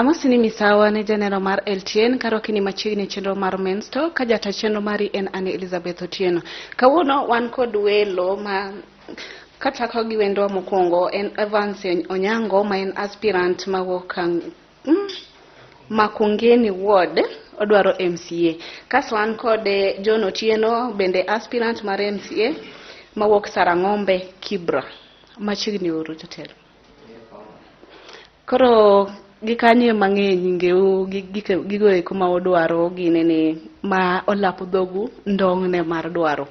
Amosi ni misawa ne janeno mar LTN karwaki ni machiegni e chenro mar Men's Talk ka jata chenro mari en Anne Elizabeth Otieno. Kawuono wan kod welo ma kachako gi wendwa mokwongo en Evans Onyango ma en aspirant mawuok Makongeni Ward odwaro MCA. Kasto wan kod John Otieno bende aspirant mar MCA mawuok Sarang'ombe Kibra. Machiegni uru jotelo. Koro gikanyo ema ng'e nyingeu gi gigo eko ma udwaro ginene ma olapo dhogu ndong'ne mar dwaro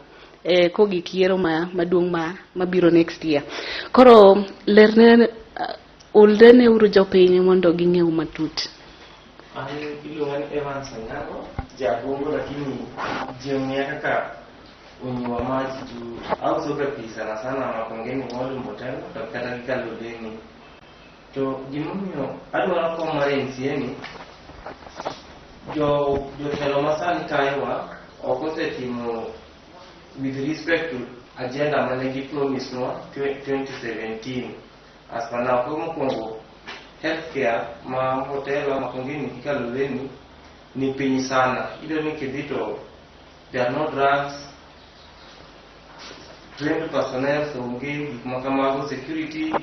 kogik yiero ma maduong' ma mabiro next year. Koro lerne ulne uru jopiny mondo ging'eu matut. An iluonga ni Evans Onyango, jagongo lakini ji ong'eya kaka Onywa Maji to auso ga pi sana sana Makongeni Ward Mbotela to kata gi Kaloleni. To gimomiyo adwaro kom mar MCA ni jo jotelo masani tayowa ok osetimo with respect to agenda mane gi promise nwa 2017 as per now. Koro mokwongo healthcare ma Mbotela, Makongeni gi Kaloleni ni piny sana. Iyudo ni kidhi to there are no drugs, trained personnel onge, gik ma kamago, security,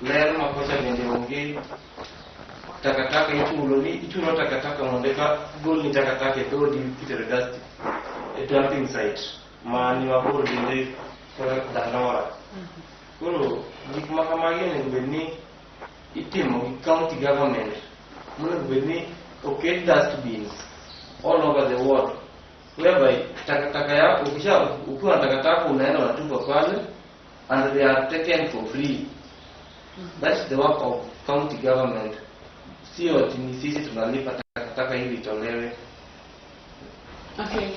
ler ma kocha bende onge, takataka ichulo ni ichulo takataka mondo eka golni takataka e dhodi kitero dust e dumping site ma ni mabor bende kaka Dandora. Koro gik ma kamagi onego bed ni itimo gi county government monego bed ni oket dustbins all over the world whereby takataka yako ukisha ukiwa na takataka unaenda unatupa pale and they are taken for free. That's the work of county government, sio ati ni sisi tunalipa takataka ili itolewe. Okay.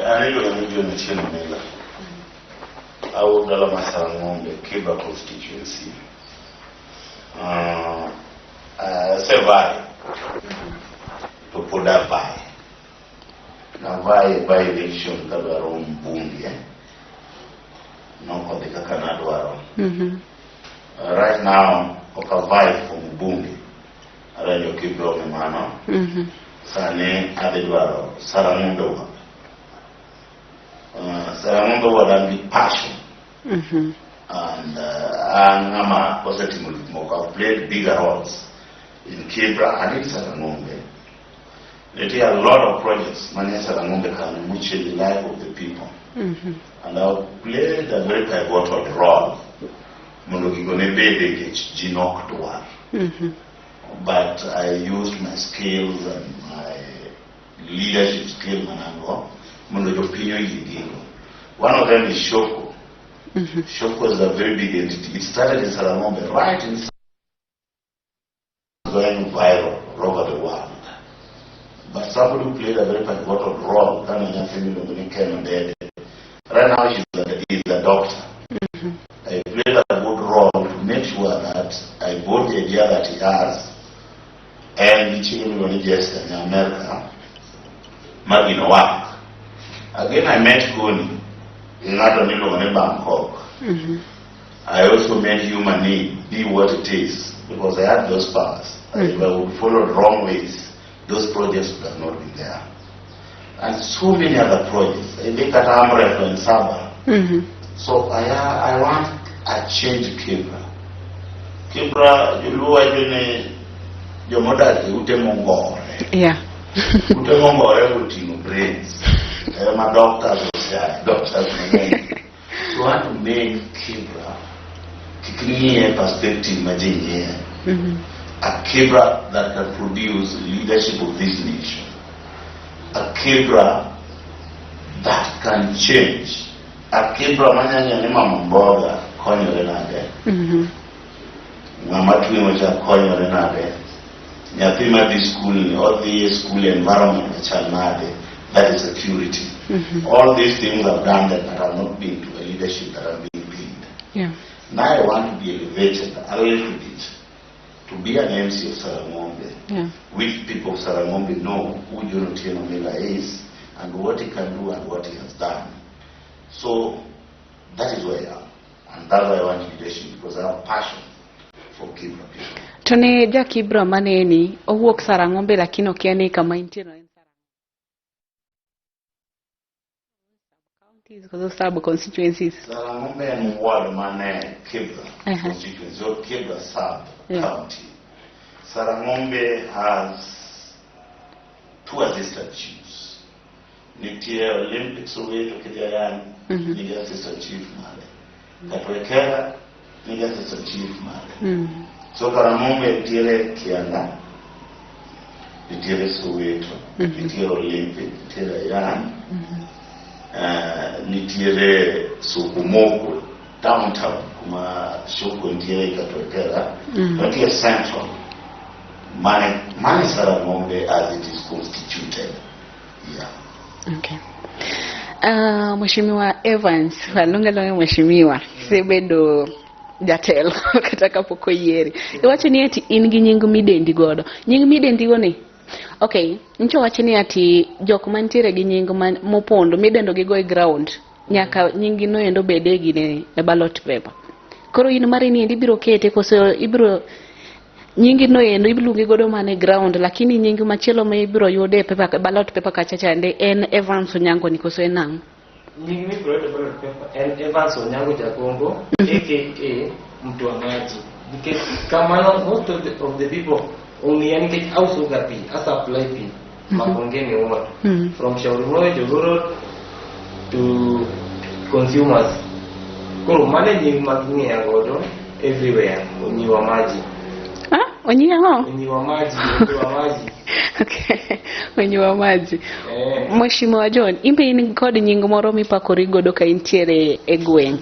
An iluonga ni John Otieno Miller. Awuok dala mar Sarang'ombe, Kibra constituency. Asevie to pod avie. Navie by election kadwaro mbunge. Nokodhi kaka nadwaro. Right now ok avie for mbunge. Arenjo Kibra ong'e mano. Sani adhi dwaro Sarang'ombe Ward. Sarang'ombe Ward an gi passion. And an ng'ama osetimo gik moko. I've played bigger roles in Kibra and in Sarang'ombe. Nitie a lot of projects manie Sarang'ombe kanyo mo change the life of the people. And I've played a very pivotal role mondo gigo ne bede nikech ji nok dwar. But I used my skills and my leadership skill manango mondo jopiny oyie gigo. One of them is Shoko. Shoko is a very big entity. It started in Sarang'ombe, right in going viral all over the world. But somebody who played a very pivotal role, kane nyathi miluongo ni Ken Odede. Right now he's a doctor. I played a good role to make sure that I bought the idea that he has and gi chiege miluongo ni Jessica in America ma gino work. Again I met Koni gi ng'ato miluongo ni Bangkok. I also made human need be what it is because I had those powers. If I would follow wrong ways, those projects would have not been there. And so many other projects. I think at Amref and Saba. So I want a change Kibra. Kibra, joluo wacho ni jomodak e ute mongore. Ute mongore oting'o brains. Ema doctors oseaye, doctors mang'eny. So I want to make Kibra kik ng'iye perspective ma ji ng'iye. A Kibra that can produce leadership of this nation. A Kibra that can change. A Kibra manyanya ni mama mboga konyore nade. Ng'ama tweng'o cha konyore nade. Nyathi madhi skul ni odhi e school environment machal nade. That is security. All these things I've done that, but I've not been to a leadership that I'm being paid. Now I want to be elevated a little bit to be an MC of Sarang'ombe, which people of Sarang'ombe know who John Otieno Miller is and what he can do and what he has done. So that is where I am. And that's why I want leadership, because I have passion for Kibra people. To ne ja Kibra maneni owuok Sarang'ombe lakini okia ni kama intie no en counties koso sub constituencies. Sarang'ombe en ward mane Kibra constituency or Kibra sub county. Sarang'ombe has two assistant chiefs. Nitie Olympic Soweto Kidhiayani, nigi assistant chief mare. Katwekera nigi assistant chief mare. So Sarang'ombe nitiere Kianda, nitiere Soweto, nitiere Olympic, nitiere Ayany, nitiere Sokomoko, downtown kuma soko nitiere Katwekera, nitiere Central. Mane Sarang'ombe as it is constituted. Yeah. Okay. Mheshimiwa Evans, walunga longe mheshimiwa, isebedo jatelo kata kapok oyieri. Iwacho ni ati in gi nying midendi godo. Nying midendi go ni? Okay, nyicho wacho ni ati jok mantiere gi nying mopondo midendo gi go e ground, nyaka nyingi no endo bede gi e ballot paper. Koro in mari ni ibiro kete koso ibiro nyingi no endo iluongi godo mana e ground, lakini nying machielo ma ibiro yude e paper, ballot paper kacha chande en Evans Onyango ni koso en ang'o? Nying mibiro yudo e ballot paper en Evans Onyango Jagongo, aka Mtu wa Maji. Nikech kamano most of the people ong'eya nikech auso ga pi, a supply pi Makongeni ward. From Shauri Moyo, Jogoo Road to consumers. Koro mano e nying ma ging'eya godo everywhere, Onyiwa Maji. Ah, Onyiwa ang'o? Onyiwa Maji, Onyiwa Maji. Okay, Onyiwa Maji. Mheshimiwa John, in be in kod nying moro mipakori godo ka intiere e gweng'?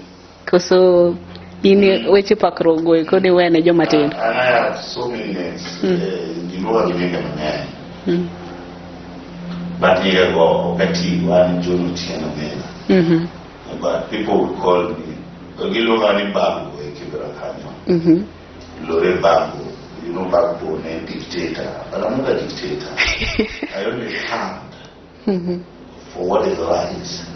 Koso in weche pakruok go eko ni wene joma tindo? And I have so many names. Ji luonga gi nyinge mang'eny. But nyinge go ok atigo, an John Otieno Mena. But people would call me, giluonga ni Babu e Kibra kanyo. Lore Babu. You know Babu ne en dictator. But I'm not a dictator. I only stand for what is right.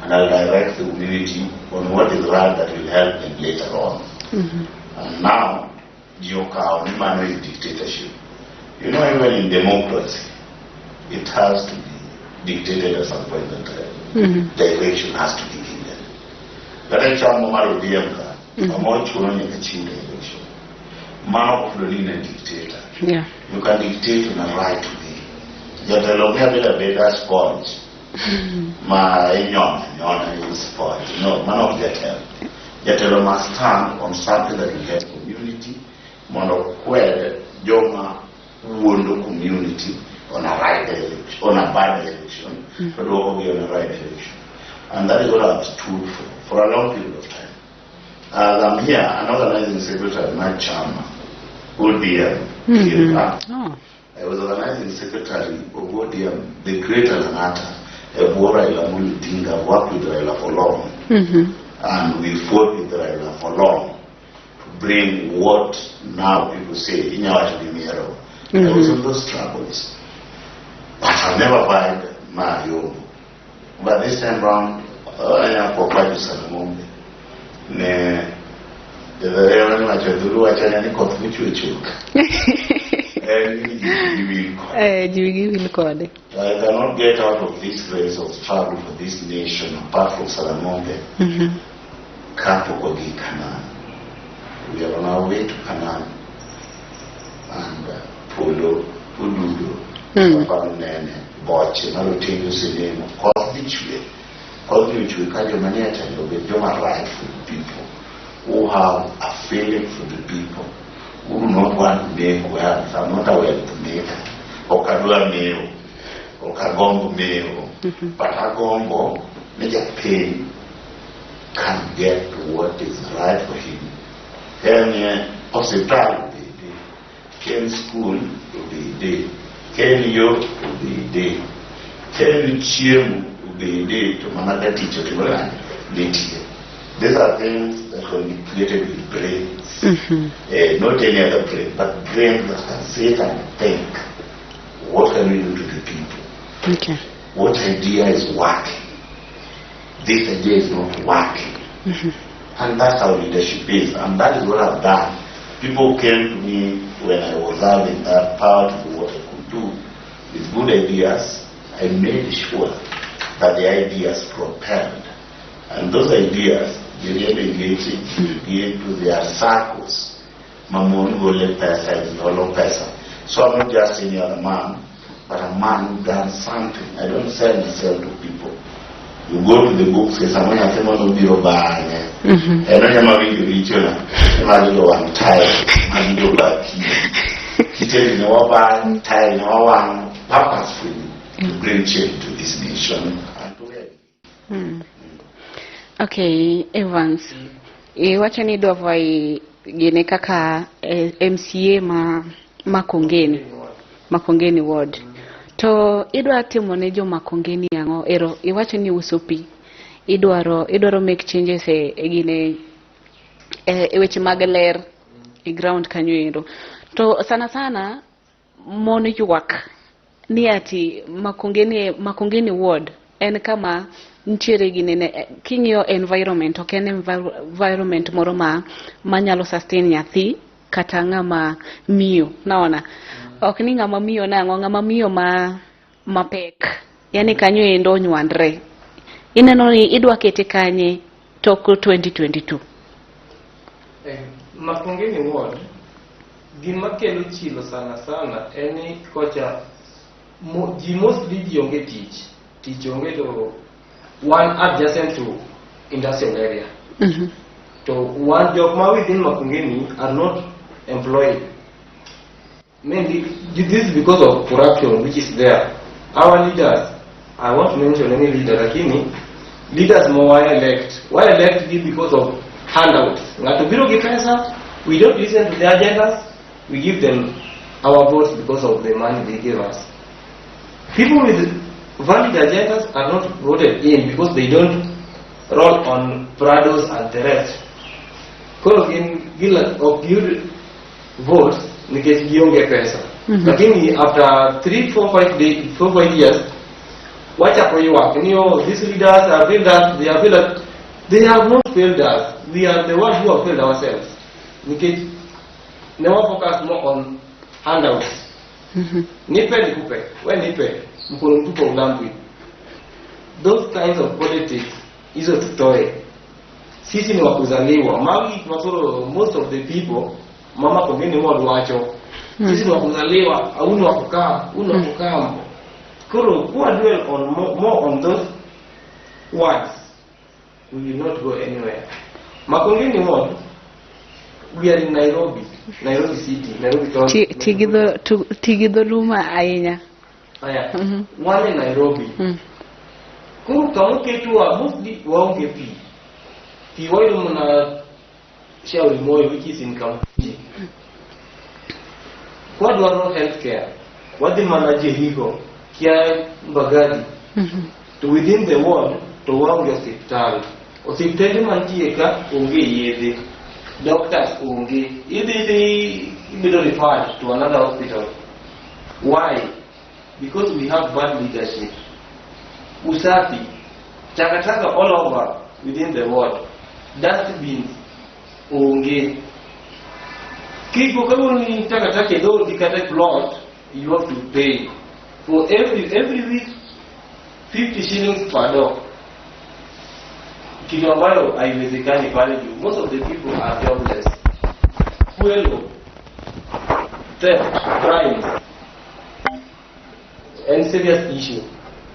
And I'll direct the community on what is right that will help them later on. And now, ji okawo ni mano is dictatorship. You know, even in democracy, it has to be dictated at some point in time. Direction has to be given. Kata chamo mar ODM ka, samoro chuno nyaka chiw direction. Mano ok ofulo ni in a dictator. You can dictate on a right way. Jatelo ok nyal bedo abeda sponge ma inyono anyona in sponge. No, mano ok jatelo. Jatelo must stand on something that will help community mondo okwed joma wuondo community on a right direction, on a bad direction, to duokogi on a right direction. And that is what I've stood for a long period of time. As I'm here, an organizing secretary, my chama, ODM, Kibra. I was organizing secretary of ODM, the greater Lang'ata, Ebwo Raila Amolo Odinga, worked with Raila for long. And we fought with Raila for long to bring what now people say, Inyawacho gi miero. I was in those struggles. But I've never vied Mayombo. But this time round, anyako Sarang'ombe. Ne jadharewa ni wacho dhulu wacho ni koth mochwe chok. En ni ji wil kode. Ji wigi wil kode. I cannot get out of this race of struggle for this nation apart from Sarang'ombe. Kapok wagi Canaan. We are on our way to Canaan. And polo odudo, papa nene, boche, marotenge oseneno, koth dhi chwe. Koth dhi chwe ka joma nie telo obed joma rightful people who have a feeling for the people, who do not want to make wealth. I'm not a wealth maker. Ok adwa mewo, ok agombo mewo, but agombo ni japiny can get what is right for him. En osiptal obede, ka en school obede, ka en yo obede, ka en chiemo obede, to mana ka tich otimore nade, nitie. These are things that can be created with brains. Not any other brain, but brains that can sit and think. What can we do to the people? What idea is working? This idea is not working. And that's how leadership is, and that is what I've done. People came to me when I was having that power to do what I could do with good ideas. I made sure that the ideas propelled. And those ideas, they really get into their circles. Mamon gole pesa, holo pesa. So I'm not just any other man, but a man who done something. I don't sell myself to people. You go to the books, say, someone has said, "No, biro bang'e." En onyama winjo richona, ema yudo wang' tael, ma yudo baki. Kiteri ne wabang', tael ne wawang'o, purposefully to bring change to this nation and to where. Okay, Evans. Iwacho ni idwa vai gine kaka MCA ma Makongeni. Makongeni ward. To idwa timo ne jo Makongeni ang'o? Ero iwacho ni uso pi. Idwaro make changes e gine e weche mag ler e ground kanyo ero. To sana sana mon ywak ni ati Makongeni ward en kama nitiere ginene king'iyo environment ok en environment moro ma manyalo sustain nyathi kata ng'ama miyo naona ok ni ng'ama miyo nang'o ng'ama miyo ma mapek yani kanyo endo onywandre ineno ni idwa kete kanye tok 2022. Makongeni ward gima kelo chilo sana sana en ni kocha ji mostly ji onge tich, tich onge to one adjacent to industrial area. To one jok ma within Makongeni are not employed. Mainly this is because of corruption which is there. Our leaders, I won't mention any leader, lakini leaders mo wa elect, wa elect gi because of handouts. Ng'ato biro gi pesa, we don't listen to their agendas, we give them our votes because of the money they give us. People with valid agendas are not voted in because they don't roll on Prados and the rest. Koro gin gila ok giyud votes nikech gionge pesa. Lakini after 3, 4, 5 days, 4, 5 years, wachako ywak ni, "Oh, these leaders have failed us, they have failed us." They have not failed us. We are the ones who have failed ourselves. Nikech ne wa focus more on handouts. Nipe nikupe, we nipe, mkono mtupu ulambwi. Those kinds of politics, hizo tutoe. Sisi ni wakuzaliwa. Magi makoro, most of the people, mama Kongeni ward wacho. Sisi ni wakuzaliwa, au ni wakukaa, au ni wakukaa. Koro, kuwa dwell on more on those words, we will not go anywhere. Makongeni ward, we are in Nairobi, Nairobi City, Nairobi County. Ti gi dholuma ahinya. Aya, wan e Nairobi. Koro kama oketwa, mostly waonge pi. Pi wayudo mana Shauri Moyo, which is in Kamukunji. Kwadwaro healthcare, wadhi mana Jericho, kia Mbagathi. To within the ward, to waonge osiptal. Osiptende mantie ka onge yedhe. Doctors onge. Idhi idhi ibedo referred to another hospital. Why? Because we have bad leadership. Usafi, takataka all over within the ward. Dustbins onge. Kiko kama ni takataka e dhoodi kata e plot, you have to pay. For every week, 50 shillings per door. Kitu ambayo haiwezekani pale juu. Most of the people are jobless. Kwelo, theft, crimes, and serious issue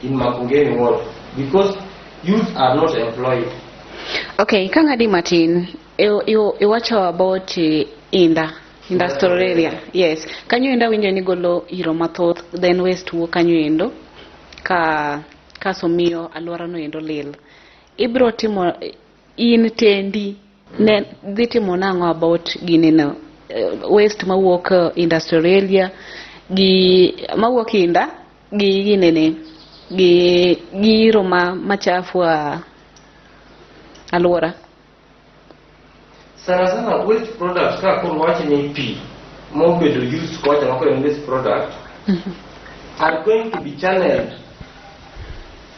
in Makongeni ward because youth are not employed. Okay, kang'adi matin, iwacho about Inda, industrial area. Yes. Kanyo endo awinjo ni golo iro mathoth, then waste wuok kanyo endo ka kaso miyo alwora no endo lil. Ibro timo in tendi ne dhi timo nang'o about gineno waste mawuok industrial area gi mawuok Inda gi ginene gi iro ma machafu alwora. Sana sana waste product ka koro wach ni pi mobedo used kocha mako en waste product are going to be channeled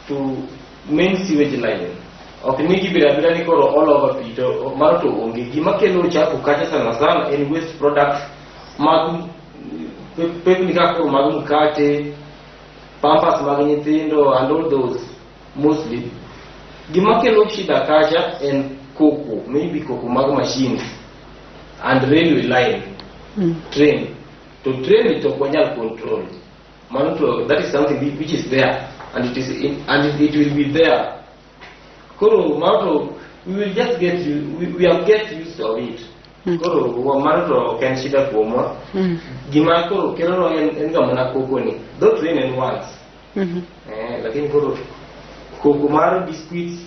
to main sewage line. Ok ni gibiro abira ni koro all over pi to mano to onge. Gima kelo uchafu kacha sana sana en waste products mag pepni kaka koro mag mkate, pampers mag nyithindo and all those mostly. Gima kelo shida kacha en koko, maybe koko mag machines and railway line, train. To train to ok wanyal control. Mano to that is something which is there and it is in, and it will be there. Koro mano to we will just get you, we have get used of it. Koro mano to ok en shida kuomwa. Gima koro kelo en ga mana koko ni. Though train en once. Lakini koro koko mar biscuits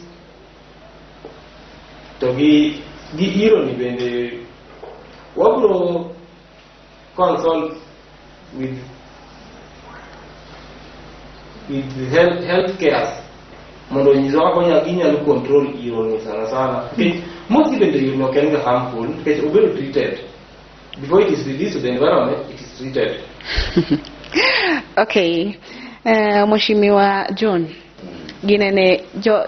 to gi iro ni bende wabro consult with health cares mondo onyiswa kaka ginyalo control iro ni sana sana, nikech mostly bende iro ni ok en ga harmful nikech obedo treated before it is released to the environment. It is treated. Okay. Mheshimiwa John, ginene jo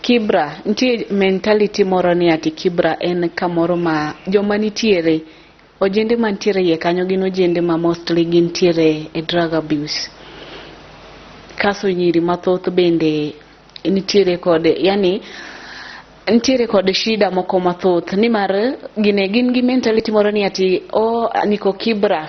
Kibra nitie mentality moro ni ati Kibra en kamoro ma joma nitiere ojende mantiere iye kanyo gin ojende ma mostly gintiere e drug abuse. Kaso nyiri mathoth bende nitiere kod, yani nitiere kod shida moko mathoth nimar gine gin gi mentality moro ni ati o niko Kibra,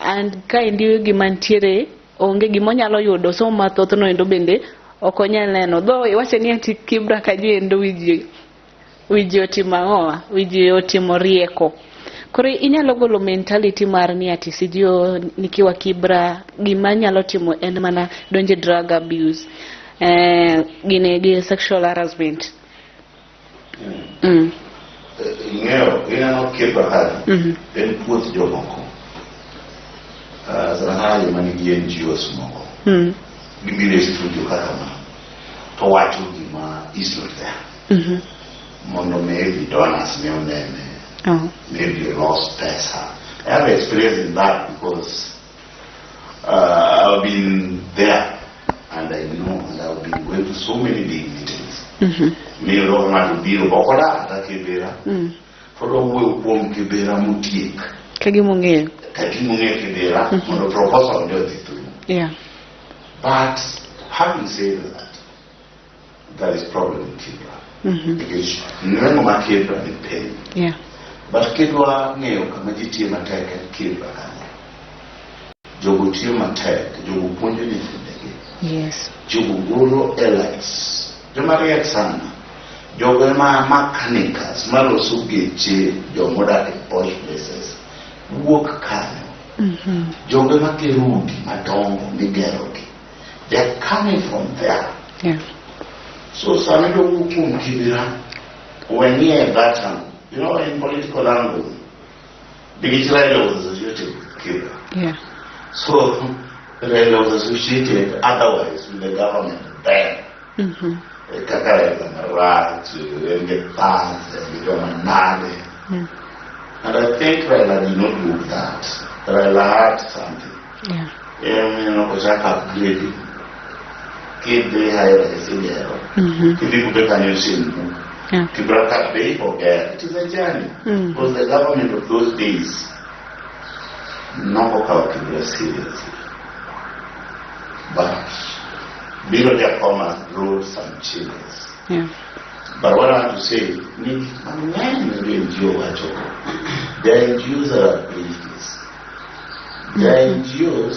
and kaendi gima nitiere onge gima onyalo yudo somo mathoth no endo bende ok onyal neno dho iwacho ni ati Kibra kanyo endo wiji otimo ang'owa, wiji otimo rieko. Koro inyalo golo mentality mar ni ati sijui nikiwa Kibra gima nyalo timo en mana donje drug abuse, gine gi sexual harassment. Ing'eyo, ineno Kibra kanyo en puoth jomoko. Sana sana joma nigi NGOs moko gibiro e studio kaka ma to wacho gima is not there mondo maybe donors ne onene, maybe lost pesa. I have experience in that because I've been there and I know, and I've been going to so many big meetings. Miyudo ka ng'ato biro okodak kata Kibera to odwa wuoyo kuom Kibera motiek ka gima ong'eyo ka gima ong'eyo Kibera mondo proposal ne odhi through. But having said that, there is problem in Kibra. Nikech nweng'o mar Kibra ni piny. But kidwa ng'eyo kama ji tiyo matek en Kibra kanyo. Jogo tiyo matek, jogo puonjo nyithindegi. Jogo golo elites. Joma riek sana. Jogo ema mechanicals maloso geche jomodak e posh places. Wuok kanyo. Jogo ema gero udi madongo migerogi. They are coming from there. So sama idwa wuok kuom Kibera, weng'ie that angle. You know, in political angle, nikech Raila was associated with Kibra. So Raila was associated otherwise with the government then. Kaka Raila marach, en gi thugs, en gi joma nade. And I think Raila did not look that. Raila had something. Emomiyo ochako upgrading. Kidhi high rise igero. Kidhi kute kanyo Simbu. Kibra ka be forget. It is a journey. Because the government of those days nokokawo Kibra seriously. But biro Jakoma wrote some changes. But what I want to say, ni gik mang'eny ma jo NGO wacho go. There are NGOs that are briefcase. There are NGOs,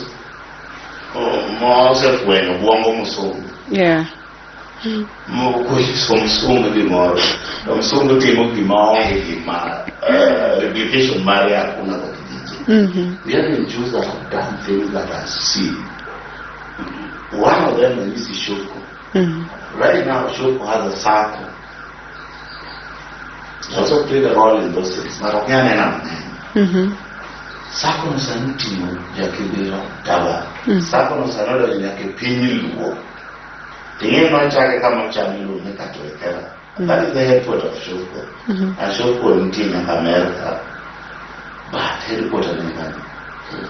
oh, mosefwenyo bwongo musungu. Moko koyiso msungu gimoro to msungu timo gima onge gima replication mare hakuna kwa kijiji. We have NGOs that have done things that are seen. One of them is Shoko. Right now Shoko has a circle. He also played a role in those things. But ok nyal neno mang'eny. Sacco no sani oting'o jakibera dala. Sacco no sani odonjo nyaka e piny Luo. Ting'e nochake kama ocham iluongo ni Katwekera. That is the headquarter of Shoko. And Shoko nitie nyaka America. But headquarter ne kanye?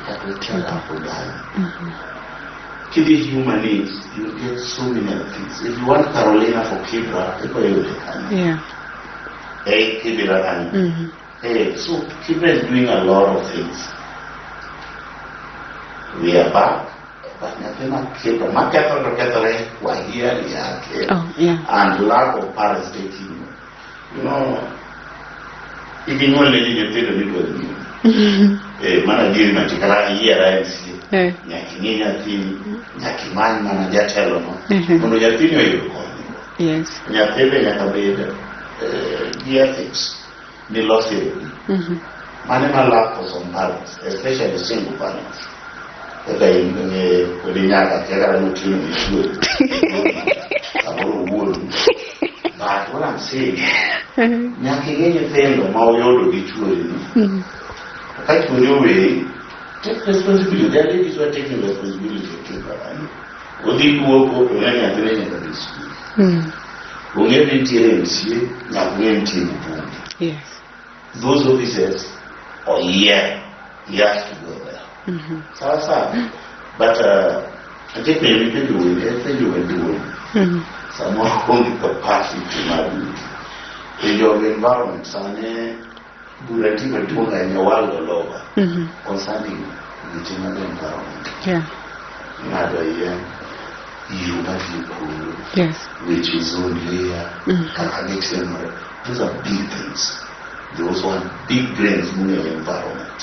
Katwekera hapo ndani. Kidhi human needs, you get so many other things. If you want Carolina for Kibra, iko yude kanyo. Eh, Kibra kanyo. Hey, so Kibra is doing a lot of things. We are back, but nyathi ma Kibra, ma kethore to kethore kwa hiari yake. And lack of parents taking, ikinyuol ne ji nyithindo midwa nyiewo. Eh, mana adieri mantie kata yiera MCA. Nyaka ing'i nyathini, nyaka imany mana jatelo no, mondo nyathini oyud konyruok. Nyathi be nyaka bed gi ethics miloso e odi. Mano ema lack for some parents, especially single parents. Kaka in kodi nyaka akia kata notieno ne chuori. Samoro owuonu. But what I'm saying, nyaka ing'i nyithindo ma oyudo gi chuori ni. To ka chuori oweyi, take responsibility. There are ladies who are taking responsibility of children. Odhi luoko to ng'e nyathine nyaka dhi skul. Ong'e ni nitiere MCA, nyaka ong'e ni nitie mbunge. Those offices oyier, he has to go there. Sawa sawa. But nitie penjo mipenjo wende, en penjo maduong'. Samoro onge capacity mar winjo. Penjo of environment sani bura nitie maduong' ahinya world all over concerning weche mag environment. Ng'ado yien, yo madhi e polo, weche ozone layer, kaka gitimore. Those are big things. They also want big brains mong'eyo environment.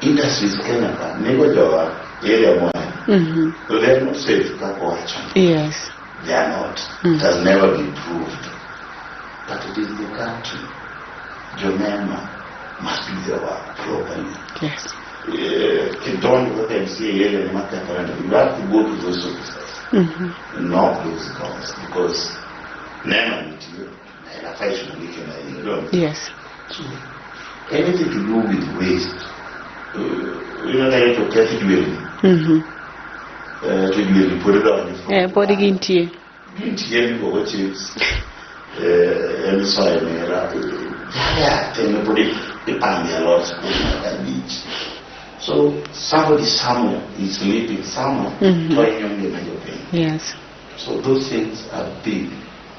Industries Kenya ka nego jowa area moa. So they are not safe kaka wacho. They are not. It has never been proved. But it is the country. Jonema must do their work properly. Kidonjo kaka MCA area ni makethore, you have to go to those officers. Knock those doors because NEMA nitie na inafaa ishughulike na hiyo. Don't So anything to do with waste, ineno to keth jwelni, to jwelni pod donjo. Eh, pod gintie. Gintie migogo chips, emisoye mera, yaya teme pod ipange alot skuma kabich. So somebody somewhere is sleeping somewhere to hinyo ngima jopiny. So those things are big.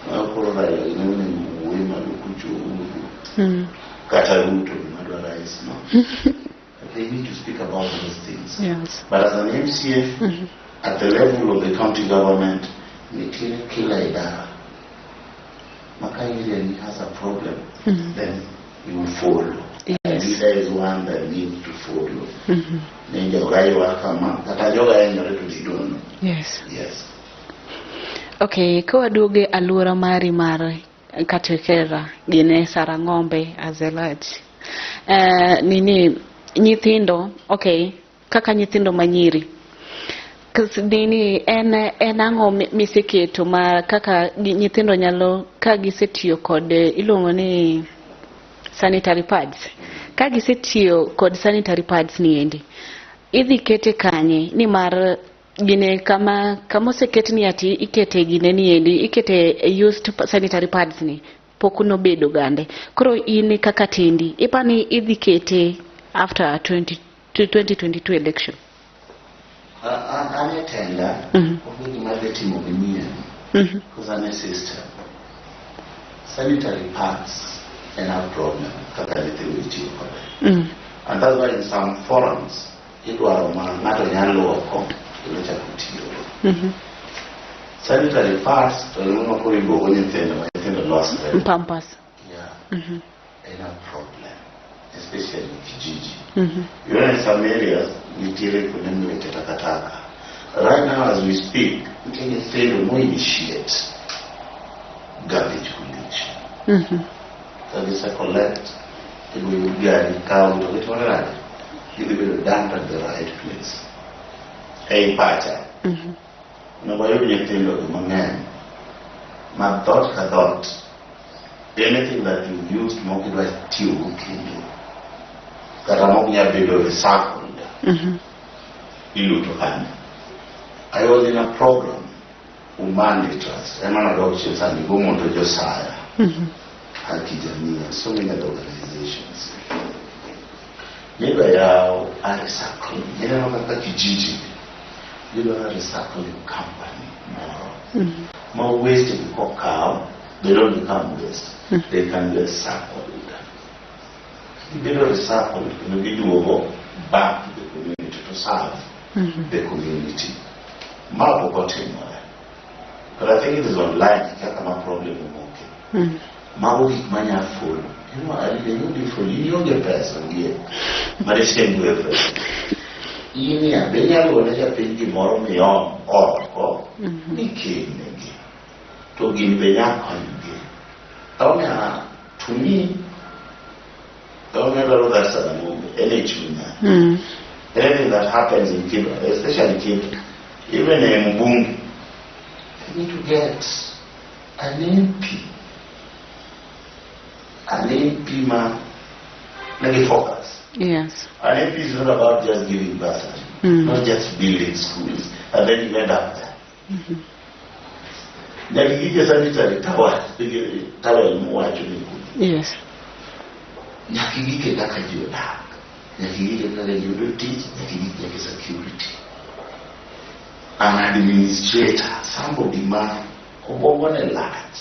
Koro Raila gine onego wuoye malo kucho Uhuru. Kata Ruto gima rais no. They need to speak about those things. But as an MCA, at the level of the county government, nitiere kila idara. Maka area ni has a problem, then you follow. Leader is one that needs to follow. Ne joga ywak kama, kata joga hinyore to they don't know. Yes. Okay, kawaduogo e alwora mari mar Katekera gine Sarang'ombe as a large. Nini nyithindo, okay, kaka nyithindo manyiri. Nini en ang'o miseketo ma kaka nyithindo nyalo ka gisetiyo kod iluongo ni sanitary pads. Ka gisetiyo kod sanitary pads ni endi, idhi kete kanye nimar gine kama oseket ni ati ikete gine ni endi ikete used sanitary pads ni pok nobedo gande. Koro in kaka tendi ipani idhi kete after 20, 2022 election. An e tenda, onge gima adhi timo manyien. Because an e system. Sanitary pads en a problem kaka nyithindo itiyo kode. And that's why in some forums, idwaro ma ng'ato nyalo luoko kendo chako tiyogo. Sanitary pads to ema koro igogo nyithindo ma nyithindo losre. Pampers. Yeah. En a problem, especially in kijiji. In some areas, nitiere kuonde miwite takataka. Right now as we speak, nitie nyithindo mo initiate garbage collection. Ka gise collect, ibo gari kawo to gitimore nade? Gidhi bedo dumped at the right place. Ei pacha, onego wayud nyithindo gi mang'eny ma dhoot ka dhoot anything that you've used mok idwa tiyogo kendo kata mok nyal bedo recycled iluto kanyo. I was in a program Umani Trust ema nadok chien sani go mondo Josiah Haki Jamii and so many other organizations nidwa yawo a recycling ineno kaka kijiji Gidwaro recycling company moro. Ma waste gi kokaw, they don't become waste. They can be recycled. Gibedo recycled kendo giduogo back to the community to serve the community. Ma pok otimore. But I think it is online kaka ma problem omoke. Mago gik manya follow. I you follow. Ionge pesa ngie. Mare send pesa. In ya be inyalo gone japiny gimoro miom oko mikelnegi. To gini be nya konyogi. Onya, to me, onya dwaro that Sarang'ombe, en e chunya. Anything that happens in Kibra, especially Kibra, even in Mbunge, they need to get an MP. An MP ma nigi focus. An MP is not about just giving bursary, not just building schools, and then you end up there. Nyaka gige sanitary towel, towel mowacho ni kuno. Nyaka gike kaka ji odak, nyaka gike kaka ji yudo tich, nyaka gik nyaka security. An administrator, somebody ma obwongo ne lach.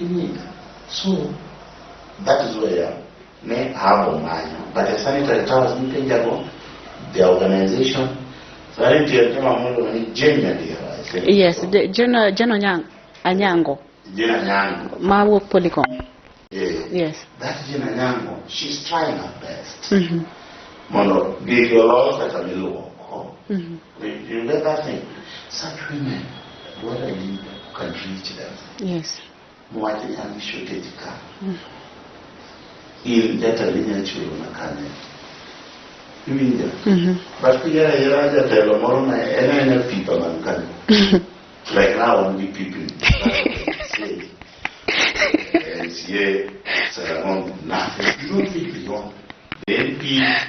Iwinjo? So, that is where ne abo manyo. But the sanitary towels mipenjago, the organization, sani nitie joma molo ni Jane Nyadiera. I think. Yes, Jane Anyango Jane Anyango. mawuok Polycom. Yeah. That Jane Anyango, she's trying her best. Mondo gigi olos kata miluoko. You get that thing? Such women, what a leader who can reach them. Mwacho ni an gi shortage ka. In jatelo inyalo chulo na kanye. Iwinjo? But kiyiero ayiera jatelo moro ma en aena pipa man kanyo. Like now wan gi pipni. MCA, Sarang'ombe, nothing. You don't think beyond. The MP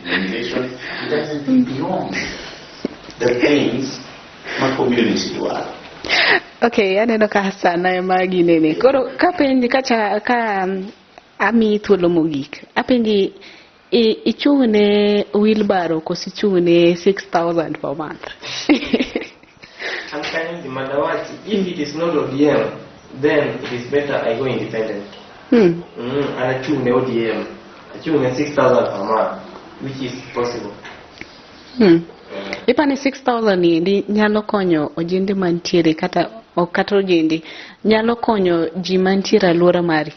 nomination, it doesn't think beyond the things ma community dwaro. Okay, aneno ka sana ema ginene. Koro kapenji kacha ka amiyi thuolo mogik. Apenji ichung' ne wheelbarrow koso ichung' ne 6000 per month? An kanyo gima dawachi, if it is not ODM, then it is better I go independent. An achung' ne ODM, achung' ne 6,000 per month, which is possible. Ipani 6000 ni endi nyalo konyo ojende mantiere kata ok kata ojende nyalo konyo ji mantiere alwora mari.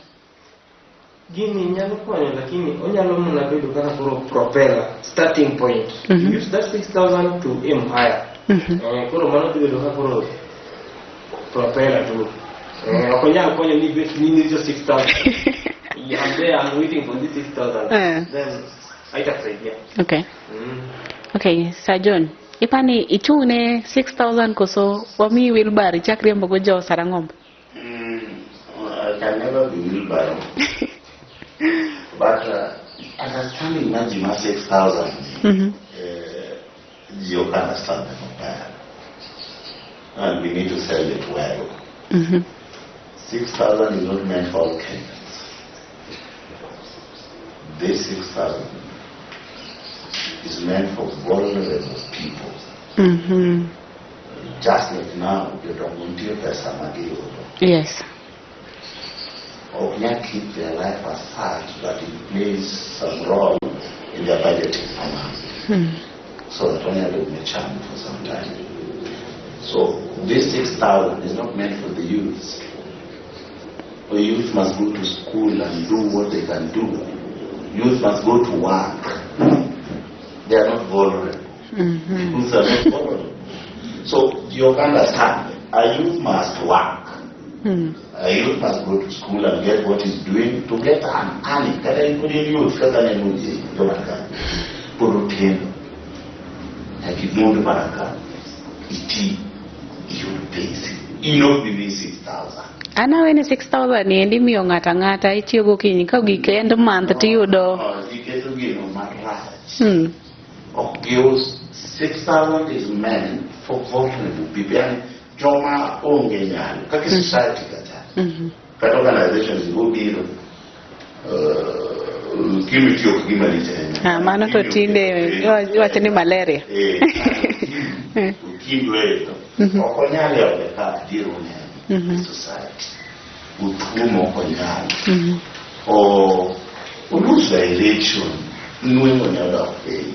Gini nyalo konyo lakini onyalo mana bedo kaka koro propeller, starting point. Use that 6,000 to aim higher. Koro mano dhi bedo kaka koro propeller tu. Ok onyal konyo ni bet ni nirito 6,000. Yeah, I'm there, I'm waiting for this 6,000. Then haitakusaidia. Okay, Sir John. Ipani ichung' ne 6000 koso wamiyi wheelbarrow ichak riembo go jo Sarang'ombe? I can never be wheelbarrow. But understanding ma ji ma 6,000 ji ok understand maber. And we need to sell it well. 6,000 is not meant for all Kenyans. This 6,000 is meant for vulnerable people. Just like now, jodongo nitie pesa ma giyudo. Ok nyal keep their life as such, but it plays some role in their budgeting per month. So that onyalo yudo cham for some time. So this 6,000 is not meant for the youths. The youth must go to school and do what they can do. Youth must go to work. They are not vulnerable. Youth are not vulnerable. So you can understand, a youth must work. A youth must go to school and get what he's doing to get an earning. Kata including youth, kaka ne nuji, joma ka. Pod otieno. Nyaka imond mana ka. Iti, iyud pesi. In ok bi miyi 6,000. An awe ni 6000 ni endi imiyo ng'ato ang'ata itiyo gokinyi ka ogik end month tiyudo. Oh, iketo gino marach. Ok gius 6,000 is meant for vulnerable people. Yani joma onge nyalo. Kaka society kata. Kata organizations go biro. Gima itiyo ok gima lich ahinya. Ah, mano to tinde iwacho ni malaria. Eh, Okindu ero. Ok onyal e ode ka adier oneno. E society. Otuo mok onyal. O lose direction. Nweng'o ne odok piny.